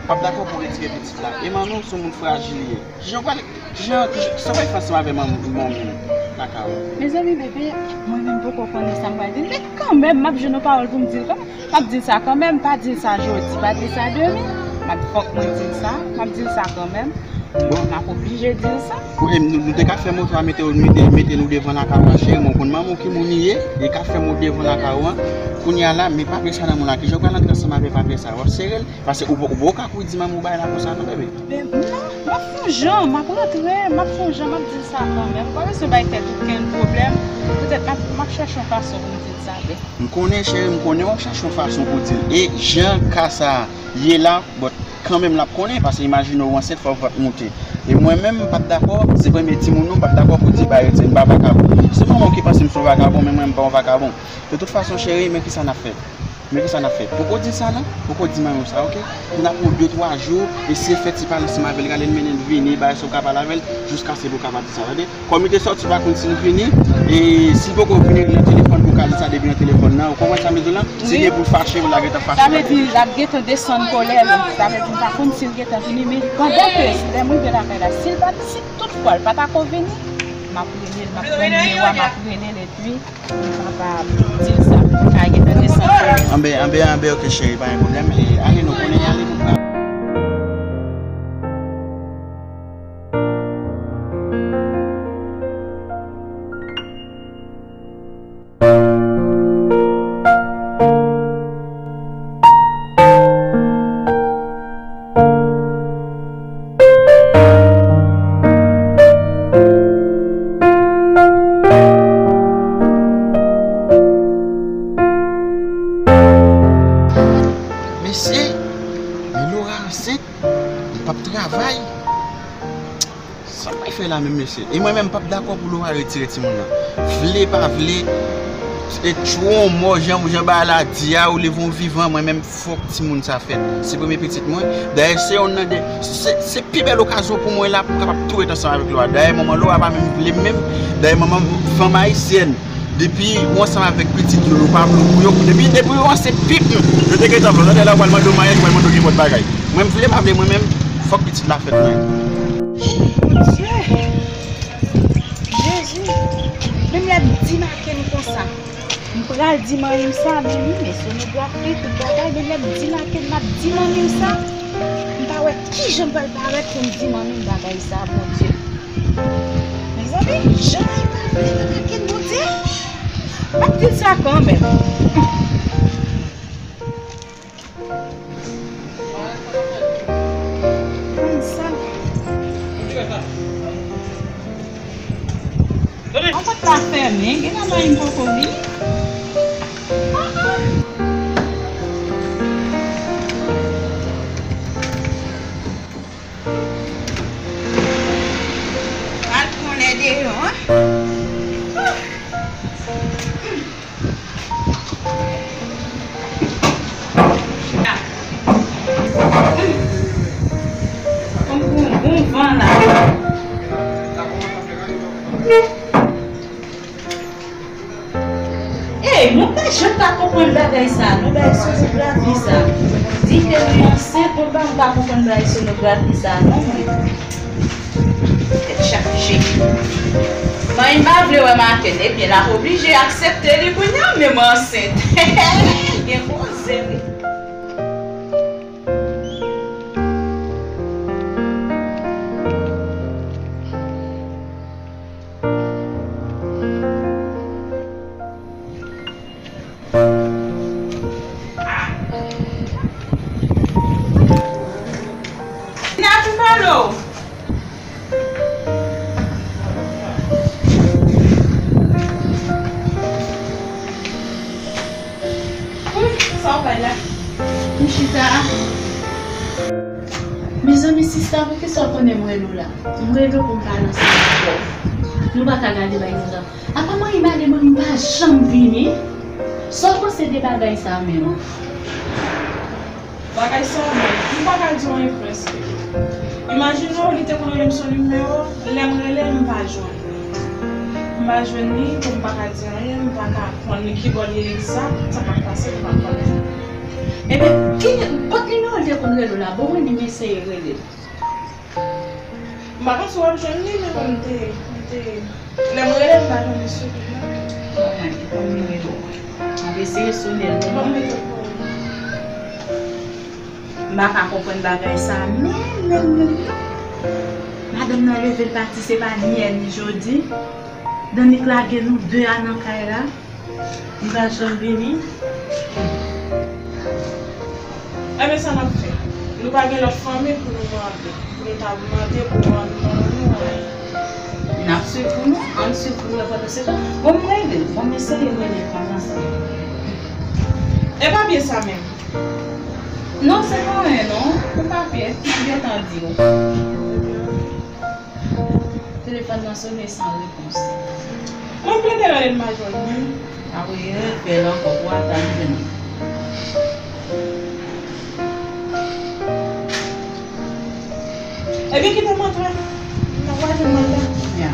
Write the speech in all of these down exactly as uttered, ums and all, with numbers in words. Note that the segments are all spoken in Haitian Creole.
M p ap dakò pou retire pitit la. E manmi w se yon moun frajil li ye. Kijan w pral, kijan, kijan, sa w pral fè ansanm avè manmi, manmi w lakay ou? Mezanmi, bebe, mwen menm poko konnen sa m pral di l, men kanmenm, m ap jwenn yon pawòl pou m di l kanmenm. M ap di l sa kanmenm, pa di l sa jodi, pa di l sa demen. M ap, fòk mwen di l sa, m ap di l sa kanmenm. Bon. M ap oblije di l sa. Wi, nou, nou te ka fè moto a mete, mete, mete nou devan lakay ou an, cheri, men w konn manman w ki moun li ye, li ka fè moto devan lakay ou an. Kounye a la, men papye sa nan men w la, kijan w pral antre ansanm avè papye sa? W ap sere l, paske ou, ou, ou ka kouri di manman w bagay la konsa non, bebe. Men non, m ap fè yon jan, m ap rantre, m ap fè yon jan, m ap di l sa kanmenm. Pa bezwen bay tèt ou kenn pwoblèm. Poutèt m ap, m ap chèche yon fason pou m di l sa, bebe. M konnen, cheri, m konnen w ap chèche yon fason pou di l. E jan ka sa a ye la, but kanmenm l ap konnen, paske imajine w ansent, fò w pa t moute. E mwen menm, m pa t dakò, se premye timoun nou, m pa t dakò pou di bagay, se m pa vakabon. Se manman w ki panse m se yon vakabon, men mwen, m pa yon vakabon. De tout fason, cheri, men kisa n ap fè. Men kisa n ap fè. Poko di l sa non, poko di manman w sa, oke? Pou n ap pran de twa jou, eseye fè ti pale ansanm avè l, rale l, mennen l vini, bagay sa w ka pale avè l, jiskaske pou w kapab di sa, tande? Kòm li te sòti, pa konn si l vini, e si l poko vini, rele nan telefòn pou w ka di sa depi nan telefòn nan. Ou konprann sa m vle di w lan? Si gen pou l fache, pou l ta gentan fache. Sa vle di l ap gentan desann kòlè l. Sa vle di m pa konn si l gentan vini, men pandan ke lè m rive lakay la, si l pa t, si toutfwa l pa ta ko vini, m ap rele l, m ap pran nimewo a, m ap rele l, epi m kapab di l sa pou l ka gentan desann kòlè l. Anben, anben, anben, oke cheri, pa gen pwoblèm. E ale, nou konnen, ale, nou pral. Mesye, men Laura ansent, li p ap travay. Sa m pral fè la menm, mesye? E mwen menm, m p ap dakò pou Laura retire timoun nan. Vle pa vle, e tchwon mò, jan, jan bagay la di a, ou leve yon vivan, mwen menm, fòk timoun sa fèt. Se premye pitit mwen. Dayè, se yonn nan de, se, se pi bèl okazyon pou mwen la, pou m kapab tou ret ansanm avèk Laura. Dayè, manman Laura pa menm vle m menm. Dayè, manman m, fanm ayisyèn. Depi ou ansanm avèk pitit yo, yo pa vle w pou yo. Depi, depi ou ansent pitit, yo te gentan vle w. Tande la, ou pral mande w maryaj, ou pral mande w nenpòt bagay. Mwen, m vle, pa vle, mwen menm, fòk pitit la fèt mwen. Bondye! Jezi! Menm lè m di Maken konsa, m pral di manmi m sa, men wi, men sonografi, tout bagay, menm lè m di Maken, m ap di manmi m sa, m pa wè kijan m pral parèt pou m di manmi m bagay sa, Bondye. Mezanmi, jan li pa vle nan Maken, Bondye. M ap di l sa kanmenm. Konn sa. An, pòt la fèmen, gen la manmi m poko vini. Ah, ah. Al pran lè deyò, en. Bon, bon, bon van la. Ey, mwen pa janm ka konprann bagay sa, non, bagay sonografi sa. Di ke mwen ansent, mwen pa, mwen pa konprann bagay sonografi sa, non, mwen. Tèt chaje. Manmi m pa vle wè Maken, ebyen, l ap oblije aksepte li kounye a, men mwen ansent. Gen koze, wi. Vin a tou pale w. Sa w bay la? M chita. Mezanmi, sista, poukisa w konnen m rele w la? M rele w pou m pale ansanm avè w. Nou pa ka gade bagay konsa. Apa manmi m ale, manmi m pa janm vini? Sa w panse de bagay sa a menm? Bagay sa a, bon, m pa ka di w anyen prèske. Imajine w, li te konn rele m sou nimewo, lè m rele l, m pa jwenn li. M pa jwenn li, bon, m pa ka di anyen, m pa ka konn li ki bò li ye egzak, sa k ap pase, m pa konnen. Ebyen, ki, kot nimewo l te konn rele w la? Bon, mwen ni m eseye rele l. M pa panse w ap jwenn li, men bon, m te, m te, lè m rele, m pa jwenn li sou liy la. Bon, mwen, li konn nimewo w. M ap eseye sone l pou mwen. Bon, m mete l pou ou. M pa ka konprann bagay sa menm, menm, menm, non. Madanm nan leve l pati, se pa ni yè ni jodi. Dannik lage nou de a nan kay la. Li pa janm vini. Ebyen, sa n ap fè? Nou pa gen lòt fanmi pou nou mande, pou nou ta mande pou nou, nou, nou, nou, N ap swiv pou nou, ann swiv pou nou, enpòtan se sa. Bon, m rele l, bon, m eseye rele l pandan se tan. E papye sa menm? Non, se pa anyen, non. Pou papye, m ap gentan di w. Telefòn nan sone san repons. Mwen plede rele l, m pa jwenn li. Apre, refè l ankò pou atann jwenn li. Ebyen, kite m antre. M nan vwazen mwen la. Ya.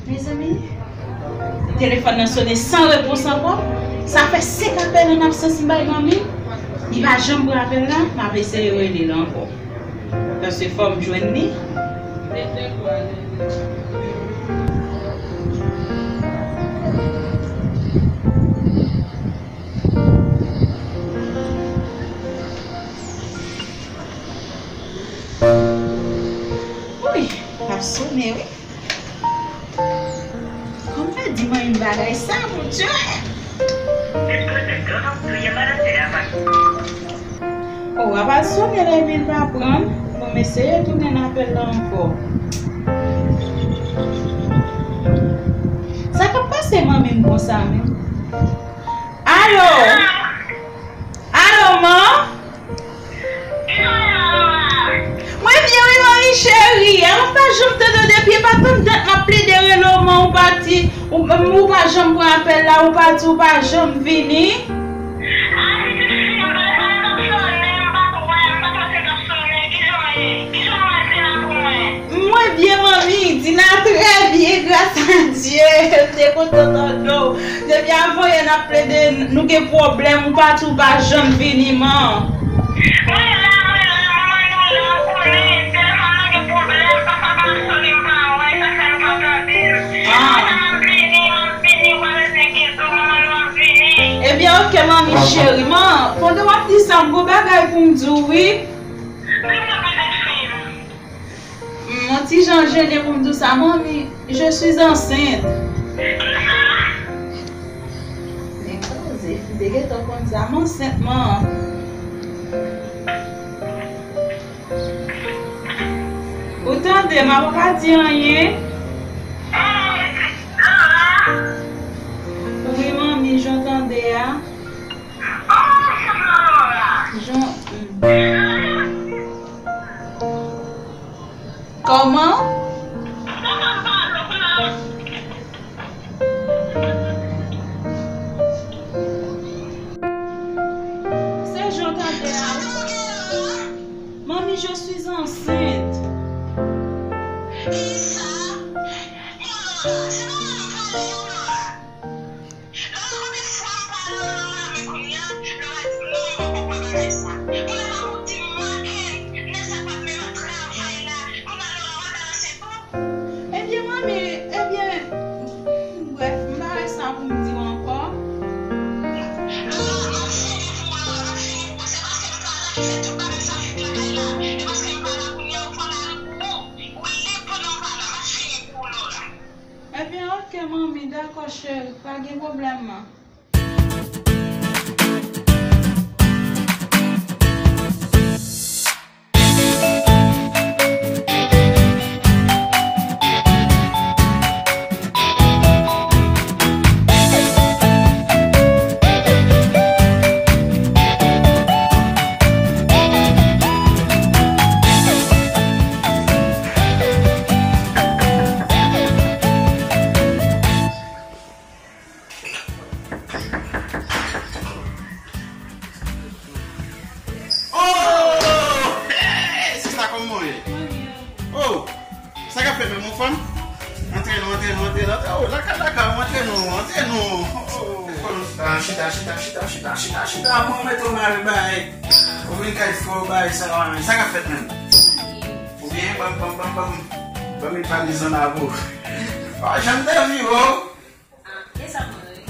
Mezanmi, telefòn nan sone san repons ankò. Sa fè senk apèl an absans m bay manmi. Li pa janm pran apèl la, m ap eseye rele l ankò. Paske fò m jwenn li. Wi, l ap sone, wi. Kòm fè di mwen yon bagay sa, Bondye. O, apa l sone la epi l pa pran l. Bon, m eseye tounen apèl la ankò. Sa k ap pase manmi m konsa menm? Alo? Alo, man? Mwen byen wi, manmi cheri. An, m pa janm tande w depi, e pa tann dat m ap plede rele w, man, ou pati, ou, ou pa janm pran apèl la, ou pati, ou pa janm vini. Mwen byen, manmi. Dina trè byen, gras a Dye. M te kontan tande w. Depi avan yè n ap plede, nou gen pwoblèm, ou pati, ou pa janm vini, man. Mwen la, mwen la, manman nou la, ou konnen, telefòn nan gen pwoblèm, papa pa sone, m pa wè, sa fè m pa tande l. Ah. Mwen la, m ap vini, m ap vini, ou pa bezwen enkyete w, manman nou ap vini. Ebyen, oke, manmi cheri, man, pandan w ap di sa, m gon bagay pou m di w, wi. Di m non, pitit fi m. M on ti jan jennen pou m di w sa, manmi, je suis enceinte. Men koze, m te gentan konn sa, m ansent, man. Ou tande, m apa ka di anyen. Wi, manmi, jan w tande a. Jan, hmm. Kòman? Se jan w tande a. Manmi, je suis enceinte. Lòt konbyen fwa m pale w nan lame kounye a, lè w a di m non, m poko kwè bagay sa. Kounye a la ou di m manke, nèg sa pa t menm ap travay la, kounye a lè w a w al balanse tou. Ebyen, manmi, ebyen, brèf, m pa wè sa pou m di w ankò. Lora, m ap fini pou ou, Lora, m ap fini pou ou. Se paske m pa la ki fè tout bagay sa fèt lakay la. E paske m pa la kounye a, ou pran lari pou ou. Ou lib pandan m pa la, m ap fini pou ou, Lora. Ebyen, oke, manmi, dakò, cheri, pa gen pwoblèm, man. Oh! Hey, sista, kòman w ye? Oh! Sa k ap fèt menm, mon fanm? An Antre non, antre non, antre non, antre. Oh, lakay, lakay, antre non, antre non. Oh, oh, oh. Chita, chita, chita, chita, chita, chita, chita. Mwen mete w mare bay. Ou vin kay fò bay sa, sa ka fèt menm. Ou byen, ban m, ban m, ban m, ban m. Ban m valiz an avou. Ah, janm te viv, oh. Ah, e sa mwen ye.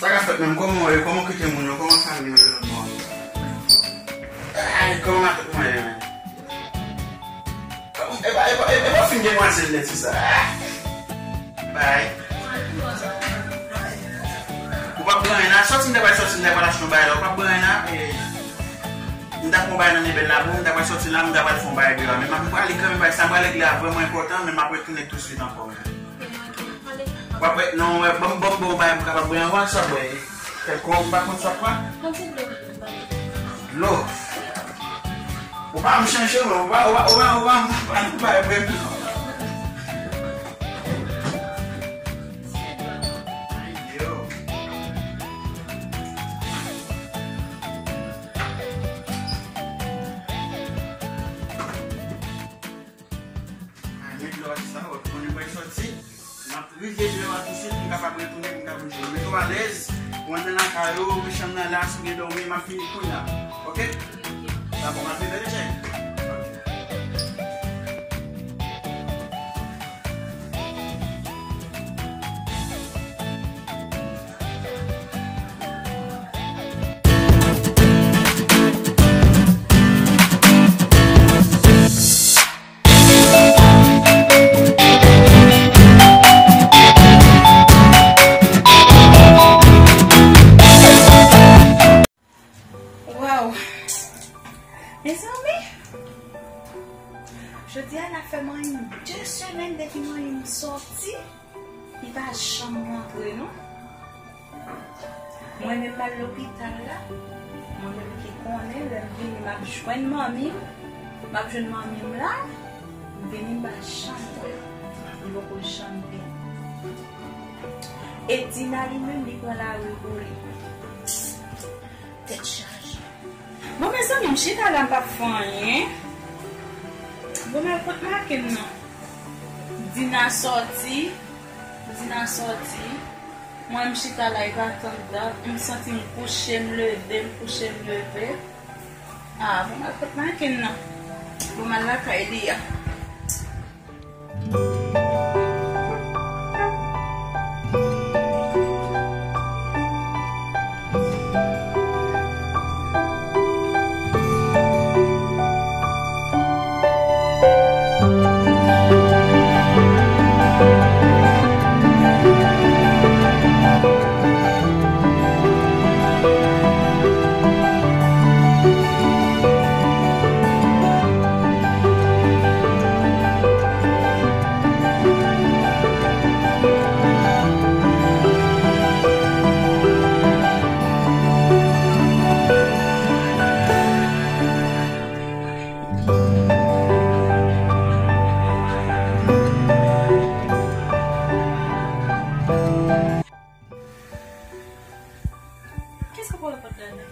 Sa ka fèt menm, kòman w ye, kòman w kite moun yo, kòman fanmi yo, lòt bò? Ay, kòman matant mwen ye menm? E pa, e pa, e pa, e pa fin demwazèl nèt se sa. Bay. Ou p ap pran anyen la, sòti m ta pral sòti m ta pral achte yon bagay la, ou p ap pran anyen la, e, m ta pran yon bagay nan Nebel la pou ou, m ta pral sòti la, m ta pral fè yon bagay deyò, men m ap prale kanmenm, bagay sa m pral regle a vrèman enpòtan, men m ap retounen tousuit ankò. W ap wè, non, wè, ban m, ban m, ban m bay pou kapab bwè anvan sa bwè. Kèlkonk ou pa konn sa pran? Yon ti dlo. Dlo. Ou pa m chanje, non, ou pa, ou pa, ou pa, ou pa, ou pa, ou pa bwè non. Yo. Ay, men dlo a sa, wè, konnen mwen sòti. M ap rive deyò a tousuit pou m kapab retounen, pou m kapab jwe. Mete w alèz, ou anndan lakay ou, men chanm nan la, si w gen dòmi, m ap vini kounye a. Oke? Dakò, m ap vin bèl chèn. Waw! Mezanmi! Jodi a, n ap fè mwen de semèn depi mwen sòti, li pa janm rantre, non. Mwen menm m al lopital la, mwen menm ki konnen lè m vini m ap jwenn manmi m, m ap jwenn manmi m la, m vini m pa janm wè l, li poko janm vini. E Dina li menm li pran lari pou li. Tèt chaje. Bon, mezanmi, m chita la, m p ap fè anyen. Bon, men kot Maken nan? Dina sòti. Dina sòti. Mwen, m chita la, li pa tann dat. M santi m kouche, m leve, m kouche, m leve. Ah, bon, men kot Maken nan? Bon, m al lakay li a. Kisa pou l pot la la?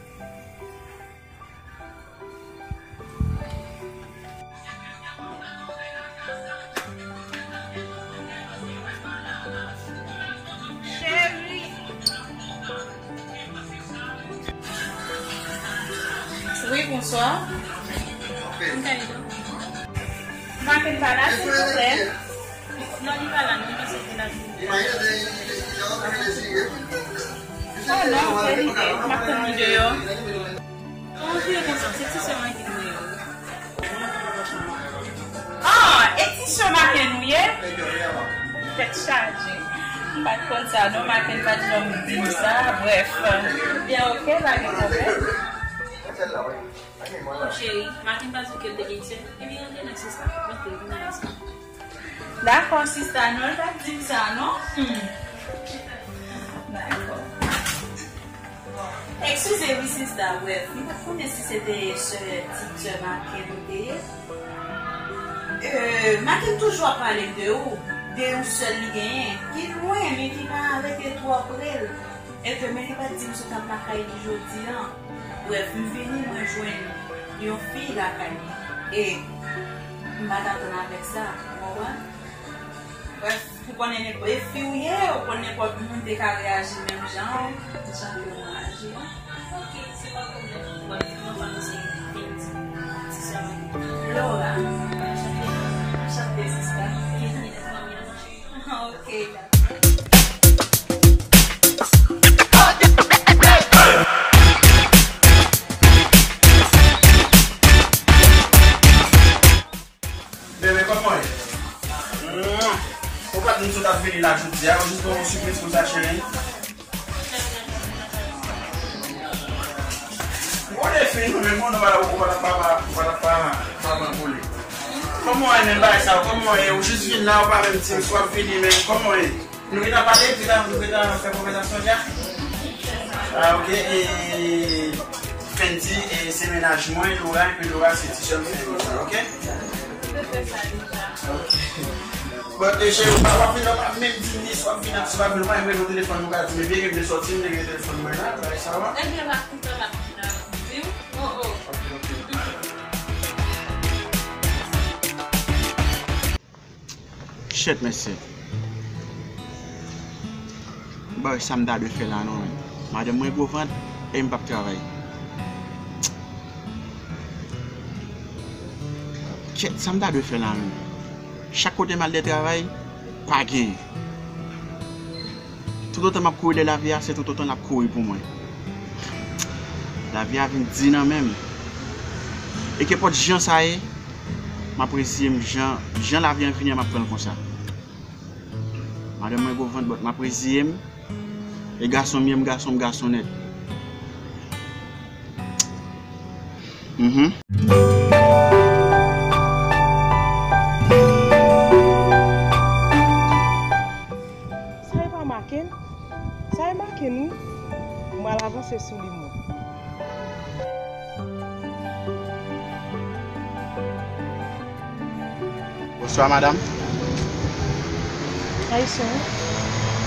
Cheri. Wi, bonswa. Maken pa la, silvouplè? Non, li pa la, non, li pa soti la. Oh non, verite, m ap tann li deyò. Antre konsa, se ti sè Maken ou ye, wi. Ah, e ti sè Maken ou ye? Tèt chaje. M pa t konn sa, non, Maken pa t janm di m sa. Brèf. Byen, oke, pa gen pwoblèm. Oh, cheri, Maken pa di w ke l te gen sè? Ebyen, antre non, sista. Antre, vin nan kay sa. Dakò, sista, non, l pa t di m sa, non? Hmm. Dakò. Eskize wi, sista, brèf, m pa t konnen si se te sè, ti sè Maken ou te ye. Euh, Maken toujou ap pale de ou, de yon sè l li genyen, ki lwen, men ki pa rete twò pre l. E ke men li pa t di m sot ap lakay li jodi a. Brèf, m vini, mwen jwenn yon fi lakay li. E M pa t atann avèk sa, ou konprann? Brèf, ou konnen nenpòt, e fi w ye, ou konn nenpòt moun te ka reyaji menm jan w, jan ke mwen aji a. Ok, se pa pwoblèm. Bon, non pa nou se Kendy, ti sè mwen. Laura. Anchante, anchante, sista. Kendy, nan fanmi an, monchè. Ok, dakò. Bebe, kòman w ye? Mwa. Ou pa t di m si w t ap vini la jodi a, ou jis ban m yon sipriz konsa, cheri. Ou konnen fi nou menm, bon, nou pa, ou pa, pa, pa, pa, pa, pa, pa, pa boule. Kòman w ye menm bagay sa? Kòman w ye? Ou jis vin la, ou pa menm di m si w ap vini menm. Kòman w ye? Nou gentan pale, nou gentan, nou gentan fè konvèsasyon deja? Ah, ok, e Kendy, e se mennaj mwen, Laura, epi Laura se ti sè m, se mennaj mwen, ok? Ok. Bon, e cheri, ou pa, w ap vin, w ap menm di m si w ap vin ak si w ap vin, ou pa menm rele telefòn, ou ka di m, ebyen, ke m te sòti, m te gen telefòn mwen la, bagay sa va? Ebyen, m ap vin la, m ap vin la, wi. Oh, oh. Ok, ok. Shit, mesye. Bagay sa m ta dwe fè la non, men. Madanm mwen gwo vant, e m p ap travay. Shit, sa m ta dwe fè la, men. Chak kote m al de travay, pa gen. Toutotan m ap kouri dèyè lavi a, se toutotan l ap kouri pou mwen. Lavi a vin di nan men m. E kenpòt jan sa ye, m ap reziye m jan, jan lavi a vini an, m ap pran l konsa. Madanm mwen gwo vant, but m ap reziye m. E gason m ye, m gason, m gason nèt. Mhm. Sa e pa Maken? Sa e Maken, wi. Mwen al avanse sou li, mwen. Bonswa, madanm. Ayisyen, wi.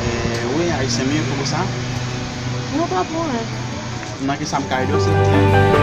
Eh, wi, ayisyen, men poukisa? Non, pa pou anyen. Nan ki sa m ka ede w, silvouplè?